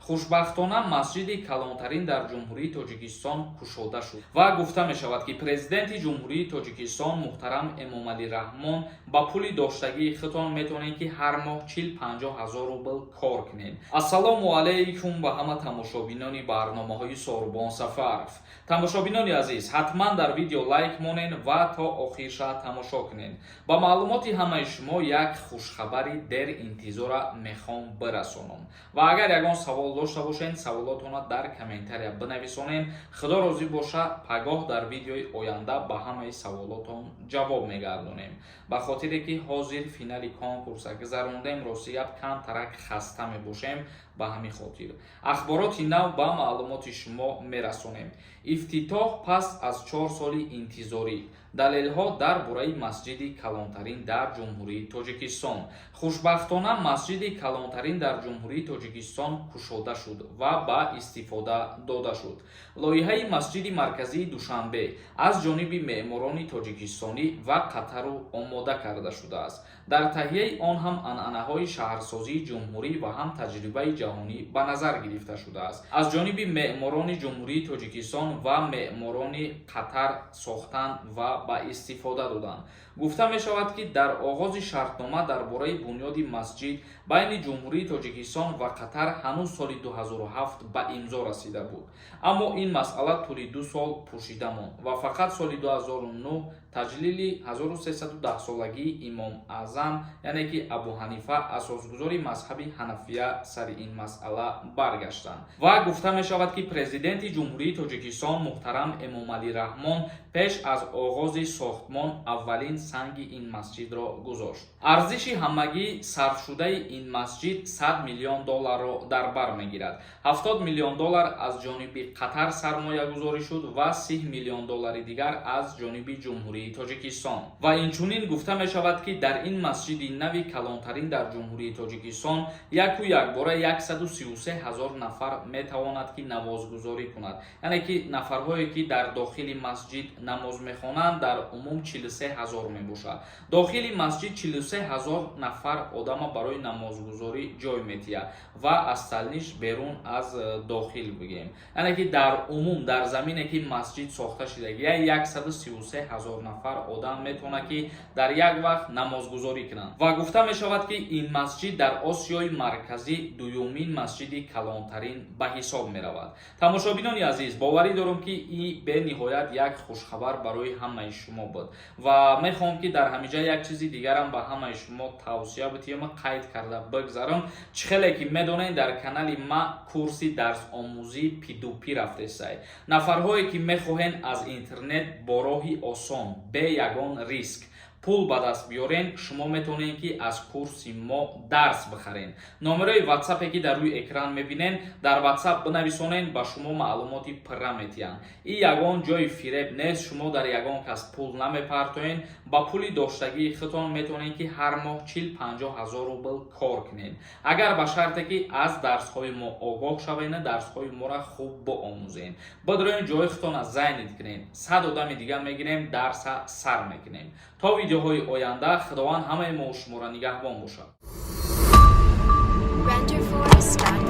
Хушбахтона, масҷиди калонтарин дар Ҷумҳурии Тоҷикистон кушода шуд ва гуфта мешавад, ки Президенти Ҷумҳурии Тоҷикистон муҳтарам Эмомалӣ Раҳмон ба пули доштагии худтон метавонед, ки ҳар моҳ 40-50 ҳазор рубл кор кунед. Ассалому алайкум ба ҳама тамошобинони барномаҳои Сорубон Сафаров. Тамошобинони азиз, ҳатман дар видео лайк монед ва то охирша тамошо кунед. Ба маълумоти ҳамаи шумо як хушхабари дер интизора мехоҳам бирасонам ва агар ягон савол дошта бошед, саволотонро дар комментария бинависонед. Худо розӣ боша, пагоҳ дар видеои оянда ба ҳамаи саволотон ҷавоб мегардонем. Ба хотире ки ҳозир финали конкурса гузарондем, рости гап, камтарак хаста мебошем. Ба ҳамин хотир ахбороти нав ба маълумоти шумо мерасонем. Ифтитоҳ пас аз 4 соли интизорӣ. Далелҳо дар бораи масҷиди калонтарин дар Ҷумҳурии Тоҷикистон. Хушбахтона, масҷиди калонтарин дар Ҷумҳурии Тоҷикистон кушода шуд ва ба истифода дода шуд. Лоиҳаи масҷиди марказии Душанбе аз ҷониби меъморони тоҷикистонӣ ва Қатару омода карда шудааст. Дар таҳияи он ҳам анъанаҳои шаҳрсозии ҷумҳурӣ ва ҳам таҷрибаи ҷаҳонӣ ба назар гирифта шудааст. Аз ҷониби меъморони Ҷумҳурии Тоҷикистон ва меъморони Қатар сохтан ва ба истифода доданд. Гуфта мешавад, ки дар оғози шартнома дар бораи бунёди масҷид байни Ҷумҳурии Тоҷикистон ва Қатар ҳанӯз соли 2007 ба имзо расида буд, аммо ин масъала тӯли 2 сол пӯшида монд ва фақат соли 2009 таҷлили 1310-солагии Имом Аъзам, яъне ки Абу Ҳанифа, асосгузори мазҳаби ҳанафия, сари ин масъала баргаштанд. Ва гуфта мешавад, ки Президенти Ҷумҳурии Тоҷикистон муҳтарам Эмомалӣ Раҳмон пеш аз оғози сохтмон аввалин санги ин масҷидро гузошт. Арзиши ҳамагӣ сарфшудаи ин масҷид 100 миллион долларро дар бар мегирад. 70 миллион доллар аз ҷониби Қатар сармоягузорӣ шуд ва 30 миллион доллари дигар аз ҷониби Ҷумҳурии Тоҷикистон. Ва инчунин гуфта мешавад, ки дар ин масҷиди нави калонтарин дар Ҷумҳурии Тоҷикистон яку якбора 133 ҳазор нафар метавонад, ки намозгузорӣ кунад, яъне ки нафарҳое, ки дар дохили масҷид намоз мехонанд, дар умум 43 ҳазор мебошад. Дохили масҷид 43 ҳазор нафар одама барои намозгузорӣ ҷой метиҳад ва остальныйш берун аз дохил бигем, яъне ки дар умум дар замине, ки масҷид сохта шудагия, 133 ҳазор нафар одам метавонад, ки дар як вақт намозгузорӣ кунанд. Ва гуфта мешавад, ки ин масҷид дар Осиёи Марказӣ дуюмин масҷиди калонтарин ба ҳисоб меравад. Тамошобинони азиз, боварӣ дорам, ки ин бениҳоят як хушхабар барои ҳамаи шумо буд ва мехоҳам, ки дар ҳамиҷа як чизи дигарам ба ҳамаи шумо тавсия битиҳам, қайд карда бигзарам. Чӣ хеле ки медонед, дар канали ма курси дарсомӯзии P2P рафтесай. Нафарҳое, ки мехоҳед аз интернет бо роҳи осон, бе ягон риск пул ба даст биёрен, шумо метавонед, ки аз курси мо дарс бихарен. Номерои ватсапе, ки дар рӯи экран мебинен, дар ватсап бинависонен, ба шумо маълумоти пурра метиҳанд. Ин ягон ҷои фиреб нест, шумо дар ягон кас пул намепартоен. Ба пули доштагии худтон метавонед, ки ҳар моҳ 40-50 ҳазор рубл кор кунед, агар ба шарте ки аз дарсҳои мо огоҳ шавед, дарсҳои моро хуб биомӯзед. Бидроен, ҷои худтонро занять кунед, 100 одами дига мегирем, дарса сар мекунем. То видеоҳои оянда Худованд ҳамаи мо шуморо нигаҳбон бошад. Renderforest.ai.